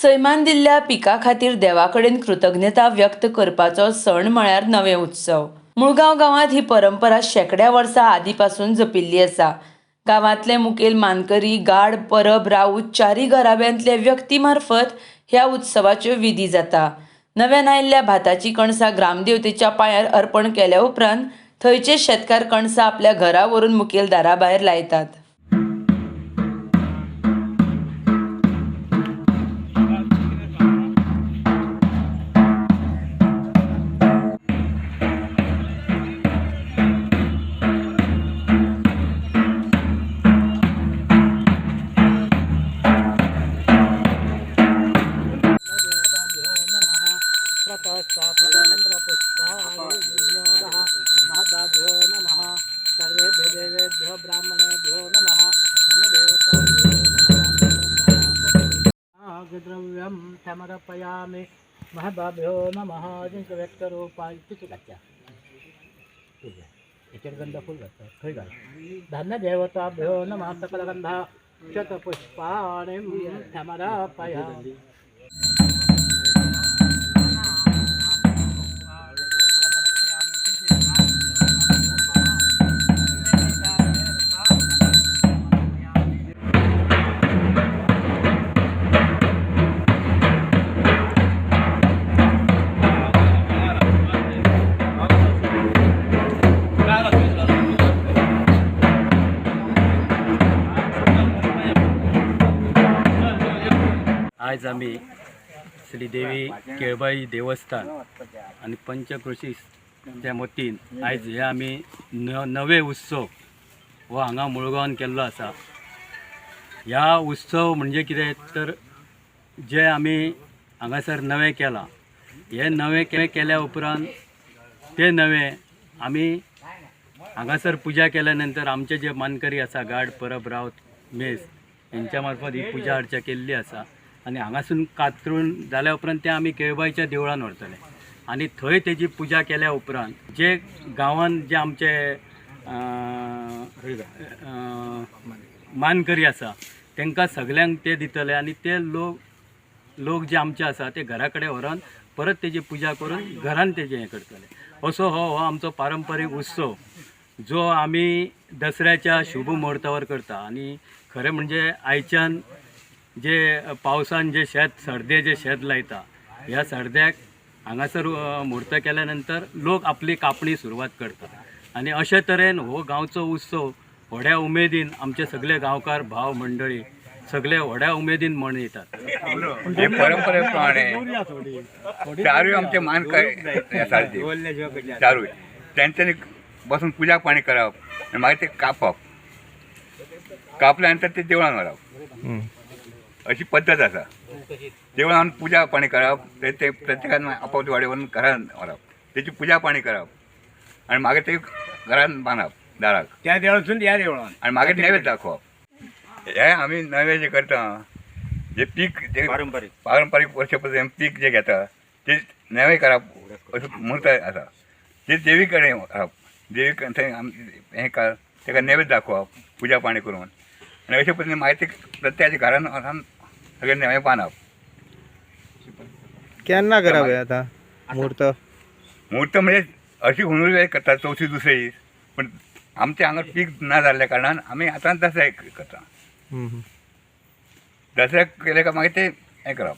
सैमान दिल्ल्या पिका खातीर देवा कडेन कृतज्ञता व्यक्त करपाचो सण म्हळ्यार नवे उत्सव. मुळगांव गांवांत ही परंपरा शेंकड्या वर्सां आदी पासून जपिल्ली आसा. गांवांतले मुखेल मानकरी, गाड, परब, राऊत चारी घराब्यांतले व्यक्ती मार्फत ह्या उत्सवाच्यो विधी जाता. नव्यान आयिल्ल्या भाताची कणसां ग्रामदेवतेच्या पांयार अर्पण केल्या उपरांत थंयचे शेतकार कणसां आपल्या घरा व्हरून मुखेल दारा भायर लायतात. द्रव्यं समर्पयामि महदाभ्यो नमः. व्यक्तरूपाय गंध फुल थंय घाल. धन्यदेवताभ्यो नमः. सकलगंध शतपुष्पाणि समर्पयामि. आज आमी श्रीदेवी केळबाई देवस्थान आनी पंचकृशीच्या वतीन आयज हे आमी नवे उत्सव हो हांगा मुळगांवान केल्लो आसा. ह्या उत्सव म्हणजे कितें तर जे आमी हांगासर नवें केलां, हे नवें केल्या उपरांत ते नवें आमी हांगासर पुजा केल्या नंतर आमचे जे मानकरी आसा गाड, परब, रावत, मेस हेंच्या मार्फत ही पुजा अर्चा केल्ली आसा. आनी हांगासून कातरून जाल्या उपरांत ते आमी केळबाईच्या देवळान व्हरतले आनी थंय तेजी पुजा केल्या उपरांत जे गांवान जे आमचे मानकरी आसा तांकां सगल्यांक ते दितले आनी ते लोक जे आमचे आसा ते घरा कडेन व्हरोन परत तेजी पुजा करून घरान तेजें हें करतले. असो हो आमचो पारंपारीक उत्सव जो आमी दसऱ्याच्या शुभ मुहूर्तावर करता. आनी खरें म्हणजे आयच्यान जे पावसान जे शेत सरदे जे शेत लायता ह्या सरद्याक हांगासर म्हूर्त केल्या नंतर लोक आपली कापणी सुरवात करता आनी अशे तरेन हो गांवचो उत्सव व्हड्या उमेदीन आमचे सगळे गांवकार भाव मंडळी सगळे व्हड्या उमेदीन मनयतात. हे परंपरे प्रमाणे चारूय आमचे मानकर चारूय तेंच्यांनी बसून पुजा पाणी करप आनी मागीर ते कापप, कापल्या नंतर ते देवळान व्हरप अशी पद्दत आसा. देवळान पुजा पाणी करप, ते प्रत्येकान आपापल्या वाडे व्हरून घरान व्हरप, तेची पुजा पाणी करप आनी मागीर ते घरान बांदप दाराक, त्या देवळासून ह्या देवळान, आनी मागीर नैवेद्य दाखोवप. हे आमी नवें जें करता जे पीक जे पारंपारीक वर्षा पीक जे घेता ते नवें करप असो म्हूर्त आसा. ते देवी कडेन व्हरप, देवी थंय हें ताका नैवेद्य दाखोवप पुजा पाणी करून आनी अशे पद्दतीन मागीर ते प्रत्येकाच्या घरान वचून सगळें नवें बांदप. केन्ना करप हें आतां म्हूर्त? म्हूर्त म्हणजे अशी हुनूर करता चवथी दुसरे दीस, पूण आमच्या हांगा पीक ना जाल्ल्या कारणान आमी आतां दसऱ्याक करता. दसऱ्याक केले काय मागीर ते हें करप.